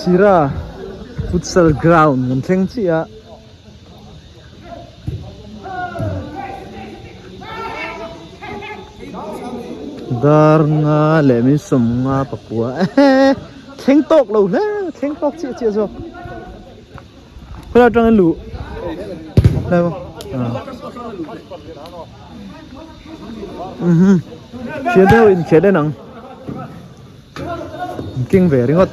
Sira futsal ground kan thleng chiah a. Dar nga leh min 50 ehe thleng tawk lo hle thleng tawk chiah chiah zawk khawlai atangin luh hlai maw ah thian deuh in khelh en ang an keng ve ringawt.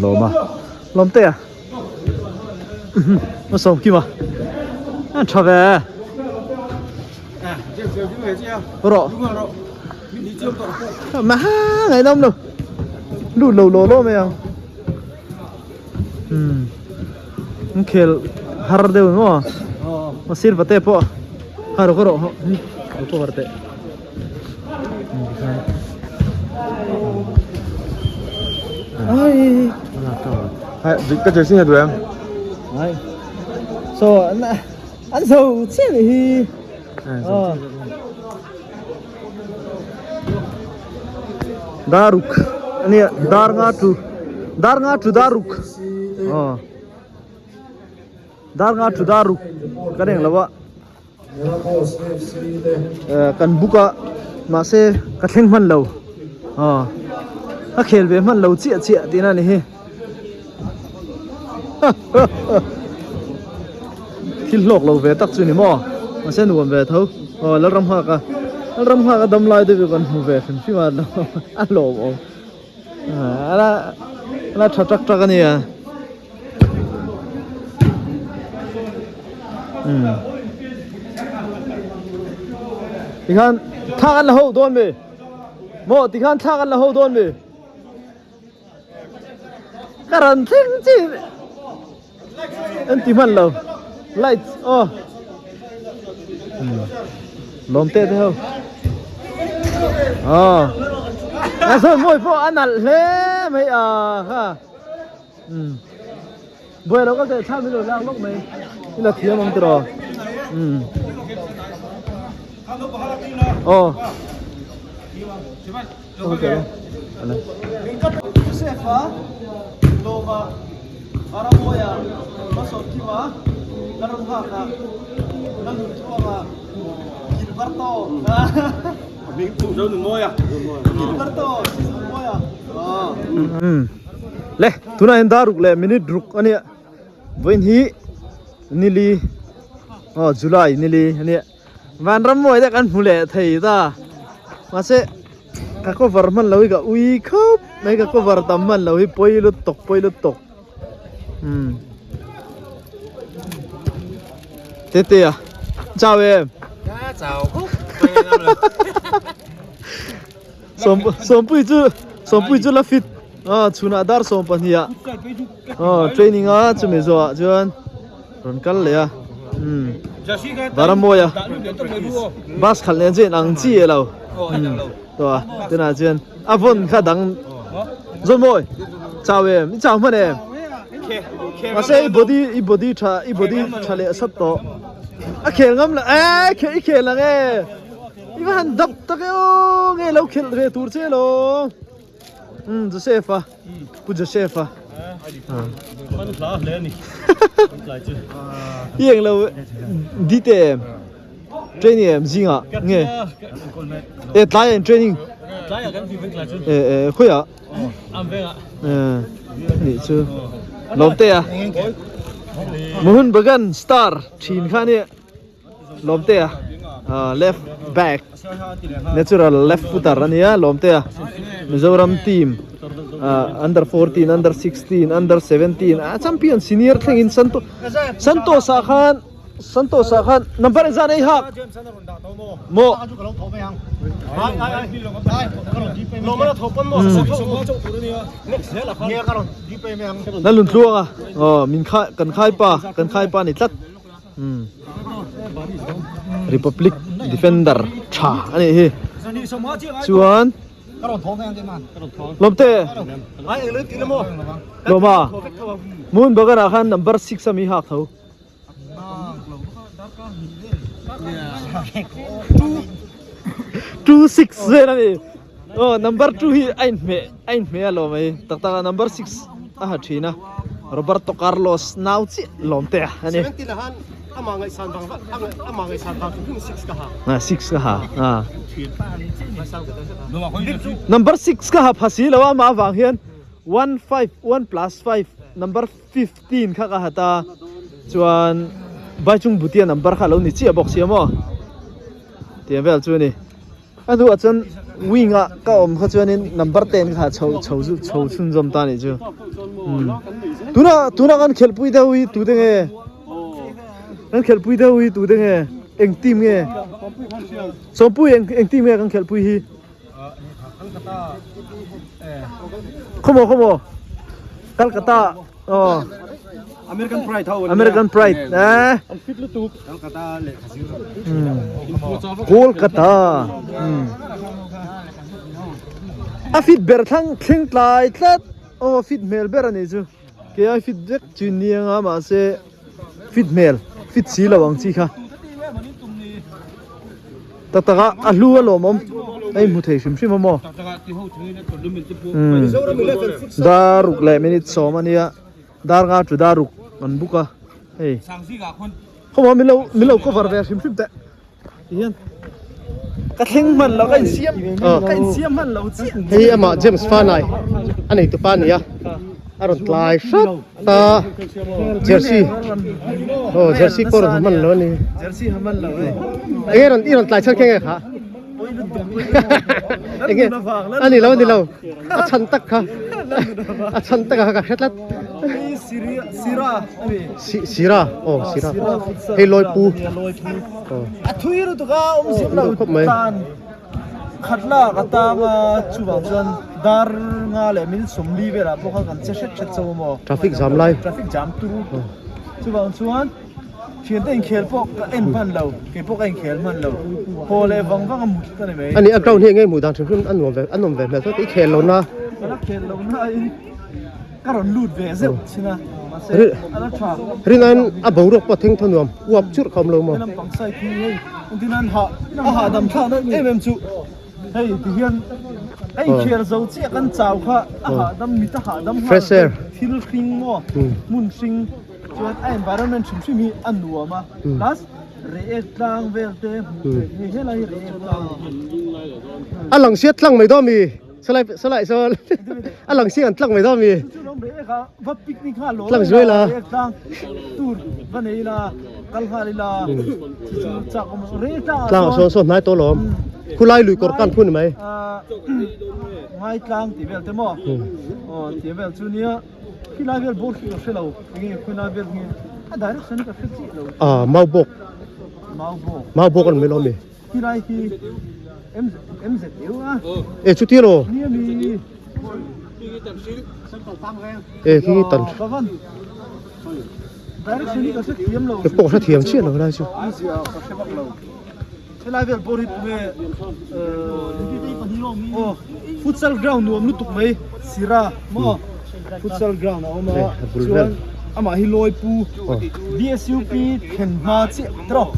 Lawm a lawm te a a sawm kim a a tha ve rawh mà ngày đông đâu lụt lầu lồ lô mày không um khel har deuh maw a sir vate pawh a rawh ka rawh lo cover teh Ka jersey ha duh em? Ai. So an an zo chiah nih hi. Daruk ania dar nga tu dar nga tu daruk. Aw. Dar nga tu daruk ka reng lo a. Kan book a mahse ka thleng hman lo aw ka khel ve hman lo chiah chiah tihna a ni hi thil hlawk lo ve tak chu ni maw mahse nuam ve tho aw Lalramnghaka Lalramnghaka dam lai te chu kan hmu ve hrim hrim a a hlawm awm a la tha tak tak a nia. Tikhan thla kan la ho dawn mi maw tikhan thla kan la ho dawn mi ka rawn thleng chi an ti hman lo light aw lawm te te ho aw a zawn mawi pawh a nalh hle mai a ha. Umm buai lo kal teh thla min lo lak lawk mai i la thiam ang tiraw umm aw okay ala Josefa Loma Aramoya Masawkima Lalramnghaka Lalnuntluanga Gilberto Gilberto Moya umm Le tunah hian dar ruk leh minute ruk a nia vawiin hi nili aw July nili a nia vanram mawi te kan hmu leh thei ta mahse ka cover hman lo hi ka ui khawp mai ka cover tam hman lo hi pawi lutuk pawi lutuk umm tete a chau em Sawmpui chu Sawmpui chu la fit a chhunah dar 12 ah aw training a chumi zawhah chuan rawn kal leh a umm Varamawia bus khalh nen chuan ang chi e lo umm tawh a tunah chuan a vawn kha dang Zawmawi chau em i chau hman em mahse i body i body tha i body tha leh sat tawh a khel ngam lo e i khel ang e. I va han dap tak e aw nge lo khelh ve tur che lo umm Joseph a Pu Joseph a Kan hla hle a ni kan tlai chu I eng lo dite em training em zingah nge e tlai em training tlai ah kan ti kan tlai chu e e khawiah am vengah e nih chu lawm te a Mohun Bagan star thin kha nia Lawmtea left back natural left footer a nia Lawmtea Mizoram team under 14 under 16 under 17 a champion senior thlengin Santo Santos ah khan Santos ah khan number engzah nei hak maw Lalnuntluanga aw min khai kan khaipa kan khaipa a ni tlat. Republic defender tha a nih hi chuan lawmte lawma moon bagan ah khan number 6 ami hak tho 2 6 vel a ni aw number 2 hi a inhmeh a inhmeh a lawm mai tak tak a number 6 a ha thin a Roberto Carlos nau chiah lawm te a ni ah 6 ka ha ah number 6 ka ha pha si lo a amah avang hian 1 5 1 plus 5 number 15 kha ka hat a chuan Baichung Bhutia number kha a lo ni chiah bawk sia maw tiang vel chu a ni a hnuah chuan wing ah ka awm kha chuanin number 10 kha chho chho chu chho chhunzawm ta a nih chu umm tunah tunah kan khelhpui deuh hi tute nge kan khelhpui deuh hi tute nge eng team nge Sawmpui eng eng team nge kan khelhpui hi. Khawmaw khawmaw Calcutta aw American Pride ho American Pride eh an fit lutuk Calcutta leh khazir Kolkata a fit ber thlang thleng tlai tlat aw fit hmel ber ani chu ke ai fit vek chu nia mahse fit hmel fit si lo ang chi kha tak tak a a hlu a lawmawm a inhmu thei hrim hrim a maw umm daruk leh minute sawm a nia dar nga chu daruk an buk a hei khawmaw min lo min lo cover ve hrim hrim teh tihian ka thleng hman lo ka insiam ka insiam hman lo chiah hei amah James Fanai a nei tupa a ni a a rawn tlai hrat ta jersey aw jersey pawh rawn ha hman lo a ni jersey ha hman lo e enge rawn i rawn tlai chhan kha nge kha enge a ni lo a ni lo a chhan tak kha a chhan tak a kha ka hre tlat sira ani sira aw sira hei lawi pu a thui lutuk a awm zim lo tan khat lak a tang a chuvang chuan dar nga leh minute sawmli velah pawh khan kan che hret hret chauh a maw traffic jam lai traffic jam turu chuvang chuan thiante inkhel pawh ka en hman lo kei pawh ka inkhel hman lo haw leh vang vang a mut ka ni mai ani a ground hi eng nge hmuh dan hrim hrim a nuam ve a nawm ve hmel tawp i khel lo na ka la khel lo na in ka rawn lut ve zeuh chin a mahse a la tha rinaiin a boruak pawh a theng thaw nuam uap churh kha awm lo maw helam pang side hi hei engtin an hah a hahdam thlak na em em chu hei ti hian a inkhel zo chiah kan chau kha a hahdam mit a hahdam nghal fresh air thil hring maw hmun hring chuan a environment hrim hrim hi a nuam a plus reh tlang vel te hmuh theih hei helai hi reh tlang a lang siat tlang mai dawn mi. Salai salai sawn a lang siang an tlang mai dawn mi. Tlang zuai la. Tlang sawn sawn hnai tawh lawm. Khulai lui kawr kan phun ni mai. Ngai tlang tih vel te maw. Aw tih vel chu nia khilai vel bawr khi ka hre lo enge khilai vel nge a direction ka hre chiah lo. Ah mau bawk. Mau bawk. Mau bawk an mai lawm mi. Khilai hi MZU a. E chuti lo. Ni ami. E khi tan. Direction hi ka hre thiam lo. Ke pawh hre thiam chiah lo lai chu. Helai vel bawr hi tunge aw futsal ground nuam lutuk mai sira maw futsal ground a awm a chuan amah hi lawi pu BSUP thlen hma chiah tawh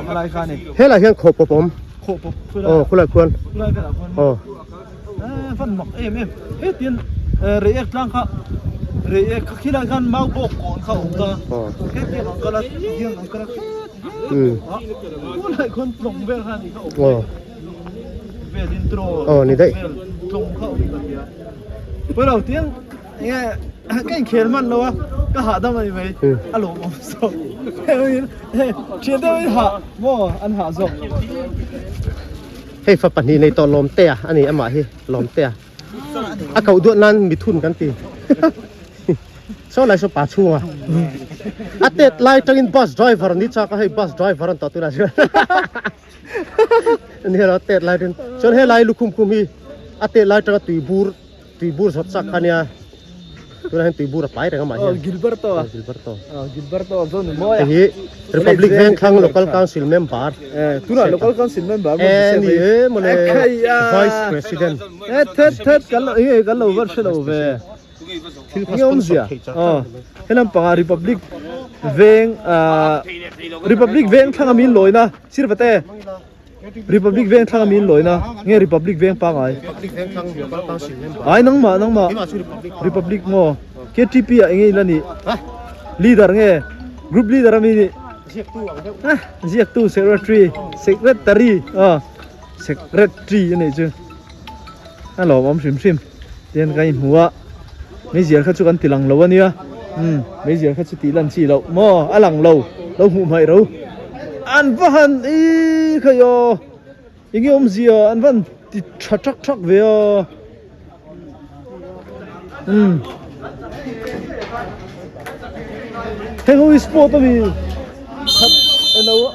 helai kha a ni. Helai hian khawh pawp a awm. Khawh pawp khulai. Aw khulai khuan. Khulai velah khuan. Aw. Van mak em em hetian reiek tlang kha reiek kha khilai khan mau bawk kawn kha a awm ta hetiang ang kala tiang ang kala khet khulai khuan tlawng vel kha a ni kha awm vel in tro aw ni daih tlawng kha awm ta nia pawilo tiang Enge ka inkhel hman lo a, ka hahdam a ni mai, a lawmawm zawk. Thian deuh in hah maw an hah zawk. Hei fa pahnih nei tawh Lawmtea a ni amah hi Lawmtea a koh duat nan mithun kan ti saw lai saw pa chhunga a tet lai tangin bus driver ni chak a hei bus driver an tawh tunah chuan ni lo tet lai tangin chuan helai lukhum khum hi a tet lai tanga tui bur Tui bur zawt chak kha nia tunah hian tui bur a pai reng amah hian Gilberto a Gilberto Gilberto a zawn mawi a hei hi Republic Vengthlang Local Council member tunah Local Council member e ni e mawle Vice President e thet thet kan lo enge kan lo var hre lo ve thil kha enge awmzia helam panga Republic Veng Republic Vengthlang a min lawina sir vate. Republic veng thlang ami in lawi na nge Republic veng pangai? Republic veng thlang Local Council member. Ai nangmah nangmah. Keimah chu Republic. Republic maw? KTP ah enge ila nih? Leader nge? Group leader ami nih? Ziaktu ang deuh. Ah, ziaktu secretary, secretary ah secretary a nih chu. A lawmawm hrim hrim tihian kan inhmu a meizial kha chu kan ti lang lo a nia umm meizial kha chu tih lan chi loh maw a lang lo lo hmuh hmaih ro an va han ih kha aw eng nge awmzia an va han ti tha thak thak ve a umm heng ho hi sport ami khat alo a.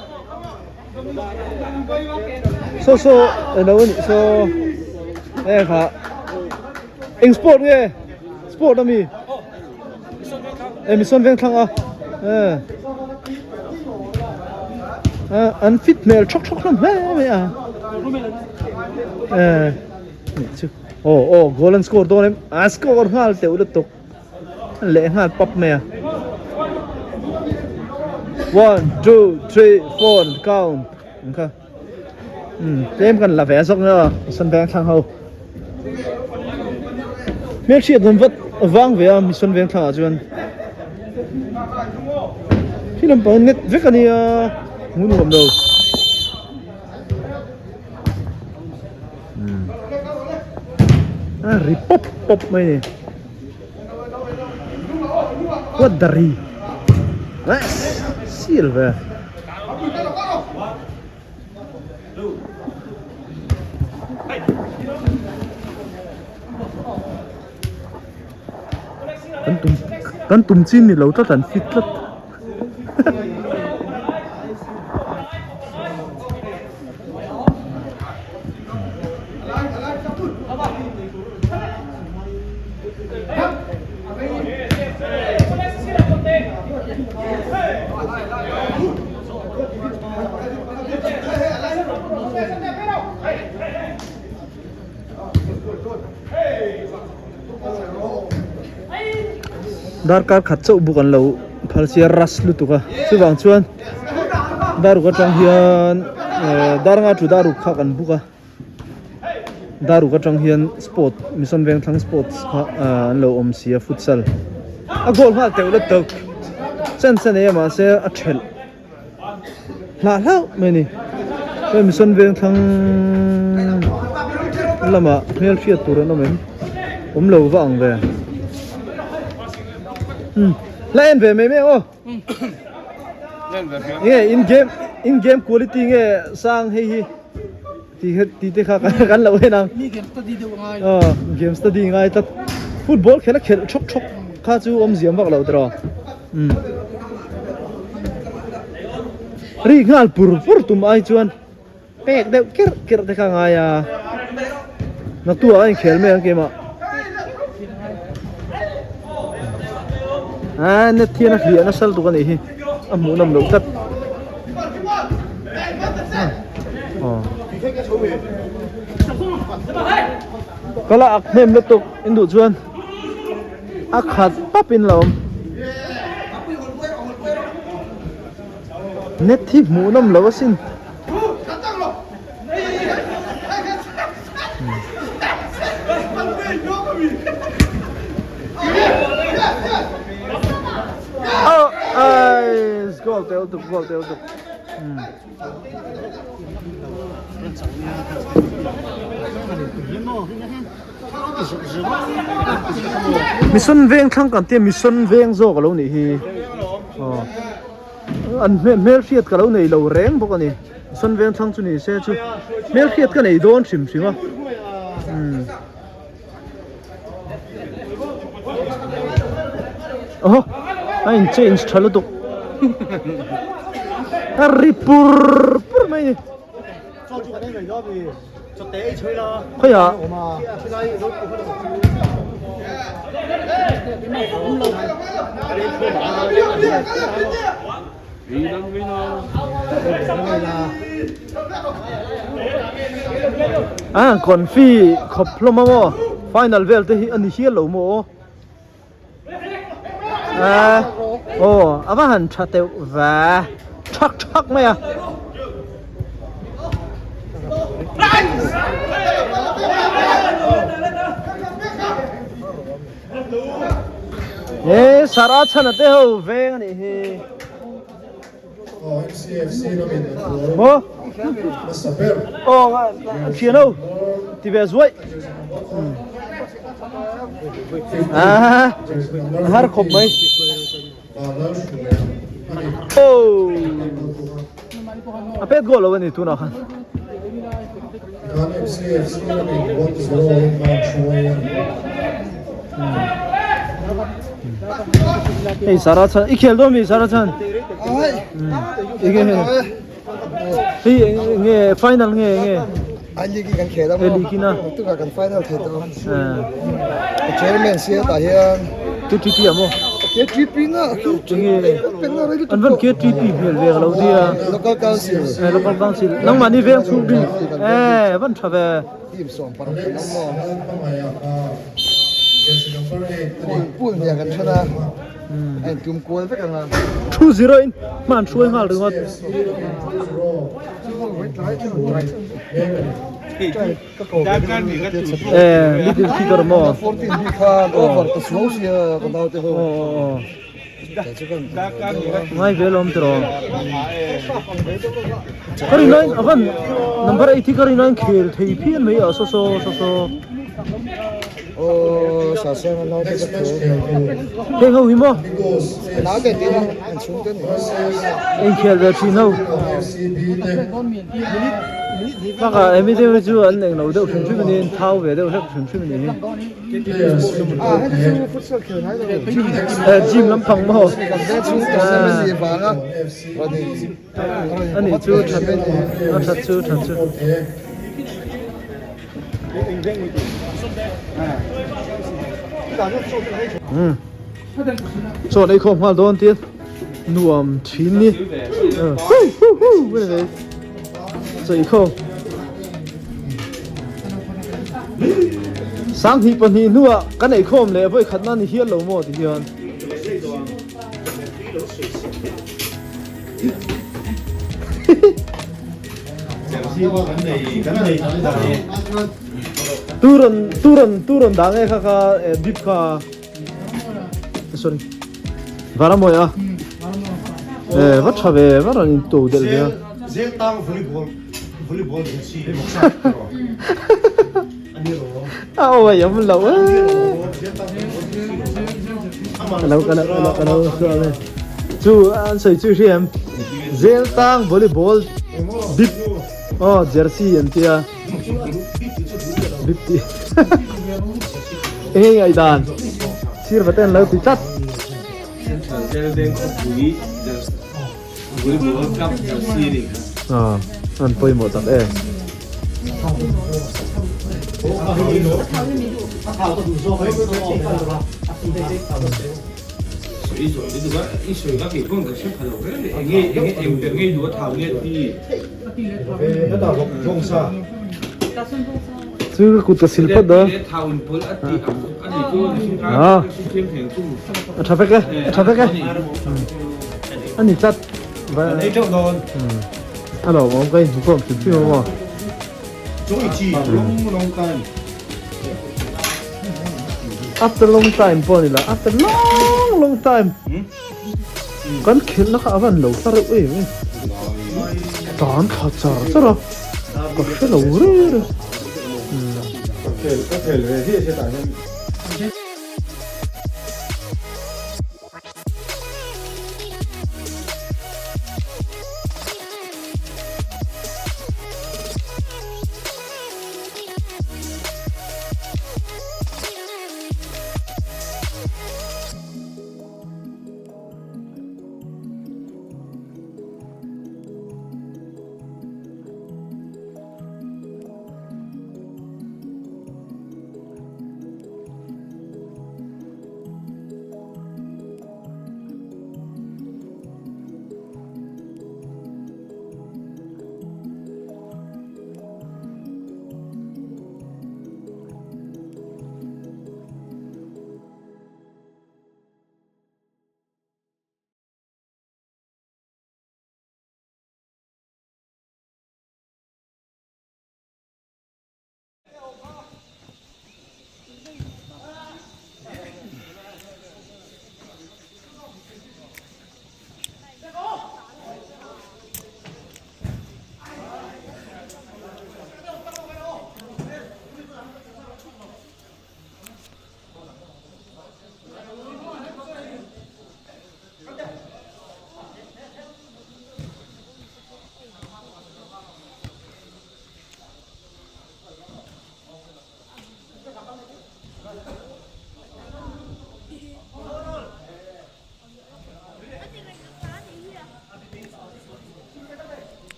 Saw saw eng lo a nih saw e kha eng sport nge sport ami e mission veng thlang a e a an fit hmel thawk thawk hlawm hle mai a e nih chu aw aw goal an score dawn em a score nghal teuh lutuk. leh nghal pap mai a one two three four count ang kha umm tlem kan la ve zawk nia mission veng thlang ho hmelhriat rawn vat vang ve a mission veng thlang ah chuan khi lampang net vek a nia hmuh nuam lo. A ri pawp pawp mai a ni what the ri sial ve kan tum kan tum chin ni lo tlat an fit tlat. Darkar khat chauh buk an lo phal sia rush lutuk a chuvang chuan daruk atang hian eh dar nga thu daruk kha kan buk a daruk atang hian sport mission vengthlang sports kha ah an lo awm si a futsal a goal nghal teuh lutuk chance a nei a mahse a thelh. Hlah hlauh mai a ni hei mission veng thlang lamah hmel hriat tur an awm em awm lo va ang ve umm la en ve mai mai ang aw nge in game in game quality nge sang hei hi tih kha tih te kha kan lo en ang aw game study ngai tlat football khelh a khelh thawk thawk kha chu awmziam vak lo tiraw. Umm ri nghal pur pur tum ai chuan pek deuh kerh kerh te kha a ngai a naktuah a inkhel mai ang keimah a net hian a hliah nasa lutuk a nih hi a hmuh nawm loh tlat aw ka la ak hnem lutuk in duh chuan. A khat pap in lo awm. Net hi hmuh nawm lo asin. Oh, ai, goal tel tuk, goal tel tuk. Mission veng thlang kan tia mission veng zawk alo nih hi aw an hmel hriat ka lo nei lo reng bawk a ni mission veng thlang chu ni se chu hmel hriat ka nei dawn hrim hrim a umm aw a in change tha lutuk a ri pur pur mai a ni. Khawiah Ah confi khawp hlawm a maw final vel te hi a ni hial lo maw aw. A aw a va han tha teuh va thak thak mai a. Sara chhan a te ho veng a nih hi. Maw? Aw a thian ho ti ve zuai. Ah a har khawp mai. Oh a pet goal lo a ni tunah khan. Hei Sara chhan i khel dawn mi Sara chhan enge hei nge final nge nge a league kan khel a league ina tukah kan final thei tawh a chairman sia tah hian KTP amo KTP na an van KTP hmel ve ka lo tia local council local council nangmah ni veng chhung bik eh van tha ve team sawm paruk kan awm maw pool pool hniah kan then a a intum kual vek ang a 2-0 in hman hruai nghal ringawt eh middle kicker maw 14 bi khan over ta suau sia ka naute ho Ngai ve lawm tiraw. Ka rin aiin a van number 8 hi ka rin aiin khel thei phian mai a saw saw saw saw. Aw sa sang a naute ka thu. Heng ho hi maw? Naute ti a an chhung te ni. Inkhel ve thin ho. Bakah hemi te hi chu an englo deuh hrim hrim a ni, an thau ve deuh hlek hrim hrim a ni hi. Gym lampang maw ani chu that a that chu that chu chaw ei khawm nghal dawn tia nuam thin ni hu hu hu chaw ei khawm. Sanghnih pahnih hnuah ka neih khawm leh vawi khatna ni hial lo maw ti hian. Turan turan turan dang e kha kha bip kha sorry Varamawi a eh va tha ve va rawn in to delh ve a. Zel tang volleyball volleyball jersey ani ro a aw am lo e lo ka lo ka lo ka lo chu an soi chu hriam zel tang volleyball bip oh jersey an tia bip ti eng ngai dan sir vaten lo ti tlat Central Zel Veng khawpui Volleyball Club jersey a nih kha. An pawimawh tak e. Chu ka kut ka sil phawt a. A tha vek e, a tha vek e. A ni tlat. A lo awm ka inhmu khawm hrim hrim a maw. After long time pawh a ni la, after long long time. Kan khelhna kha a van lo hla reuh em em. Tan thla char char a, ka hre lo reng reng. Ka khel ve ziah sia tah hian.